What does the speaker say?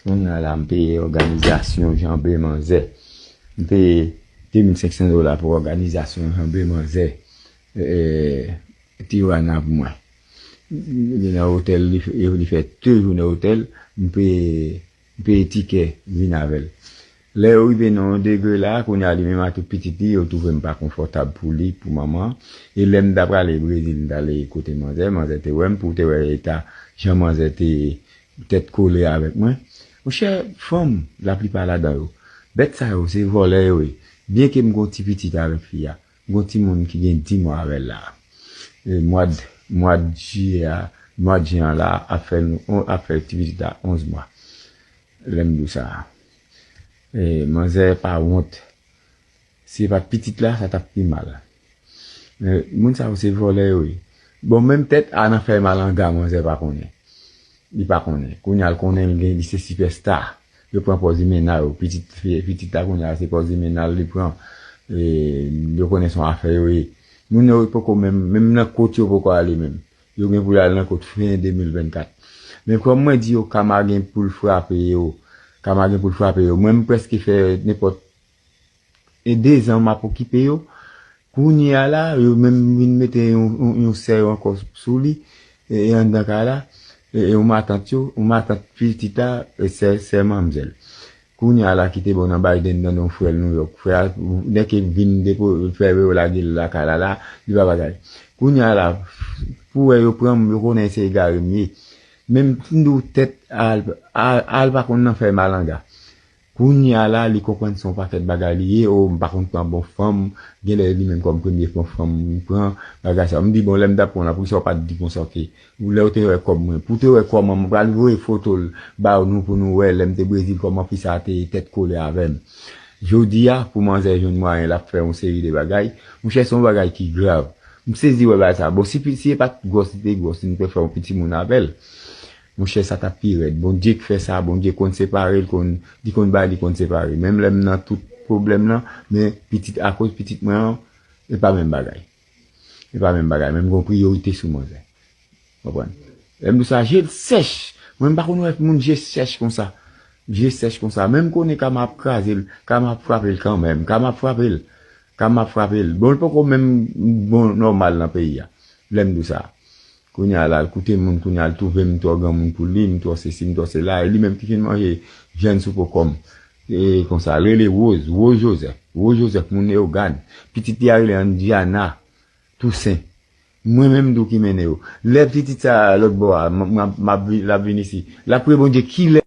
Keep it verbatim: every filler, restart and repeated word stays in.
Kounye a la, m peye òganizasyon Janbe Manzè. M peye de mil senk san dola pou òganizasyon Janbe Manzè, eh, Tijuana pou mwen. Li nan otèl, li, li fè de jou nan otèl, m peye, m peye tikè vin avè l. Lè yo rive nan yon degre la, kounye a li menm ak tout pitit li, yo twouve m pa konfòtab pou li, pou manman an. E lè m ta prale Brezil, m t ale kote manzè, manzè te wè m, pou te wè eta jan manzè te tèt kole avèk mwen. Monchè, fanm, laplipa ladan yo, bèt sa yo, se vòlè yo ye. Byenke m gon ti pitit avèk fi a, m gon timoun ki gen dis mwa avè l la. E mwa d, mwa d jiyè a, mwa d jen an la, ap fè, nou, ap fè ti pitit la onz mwa. Lè m di w sa. E, manzè pa wont. Si se pa t pitit la, sa t ap pi mal. E, moun sa yo se vòlè yo ye. Bon, menm tèt a nan fè malanga, manzè pa konnen. Li pa konnen. Kounye a l konnen l gen, li se sipèsta. Yo pran pòz imena yo. Pitit, pitit la kounye a se pòz imena l li pran. E, yo konnen se yon afè yo ye. Moun yo poko menm, menm nan kot yo poko ale menm. Yo gen pou y al nan kot fen de mil vennkat. Men kòm mwen di yo, kama gen pou l frape yo. Kama gen pou l frape yo. Mwen, m prèske fè nenpòt e dezan m ap okipe yo. Kounye a la, yo menm vin mete yon, yon, yon sè yo ankò sou li, e, e anndan kay la, e, e yon matant yo, yon matant pitit la, e sè, sè manmzèl. Kounye a la, ki te bon nan Biden, nan yon frè l Nouyòk. Frè a, nèg ki vin depo, fè yo lage l lakay la, la, li pa bagay. Kounye a la, pou wè yo pran m, yo konnen se egare m ye. Menm m di w tèt al, al, al pa konn nan fè malanga. Kounye a la, li konprann se yon pakèt bagay li ye, o, m pa konn pran bon fanm, genlè li menm kòm premye bon fanm m pran, bagay sa. M di, bon, lè m t ap pran w la, poukisa w pa t di konsa, oke? Ou lè w te wè kòb mwen, pou w te wè kòman m pral voye foto l ba nou pou nou wè lè m te Brezil kòman fi sa a te tèt kole avè m. Jodi a, pou manzè jwenn mwayen l ap fè yon seri de bagay, monchè, se yon bagay ki grav. M sezi wè bagay sa. Bon, si, si e pa t gwòs li te gwòs, li te fè yon piti moun avè l. Monchè, sa t ap pi rèd. Bondye k fè sa, Bondye konn separe, l konn, li konn bay, li konn separe. Menm lè m nan tout pwoblèm nan, men pitit, akoz pitit mwen an, e pa menm bagay. E pa menm bagay. Menm gon priyorite sou manzè. Konprann? Lè m di w sa, je l sèch. Mwen, m pa konn wè moun je sèch konsa. Je sèch konsa. Menm konnen kama ap kraze l, kama ap frape l kanmenm, kama ap frape l, kama ap frape l. Bon, l poko menm bon nòmal nan peyi a. Lè m di w sa. Kounye a la, l koute moun, kounye a l twouve m twò granmoun pou li, m twò sesi, m twò sela. E li menm ki fin manje vyann sou po kò m. E konsa, l rele Woz, Woz Jozèf. Woz Jozèf, moun Leyogàn. Pitit li a rele Andiana Tousen. Mwen menm tou ki mennen yo. Lè pitit sa a lòt bò a, m, m, m ap vi-, l ap vin isi. L ap priye Bondye kilè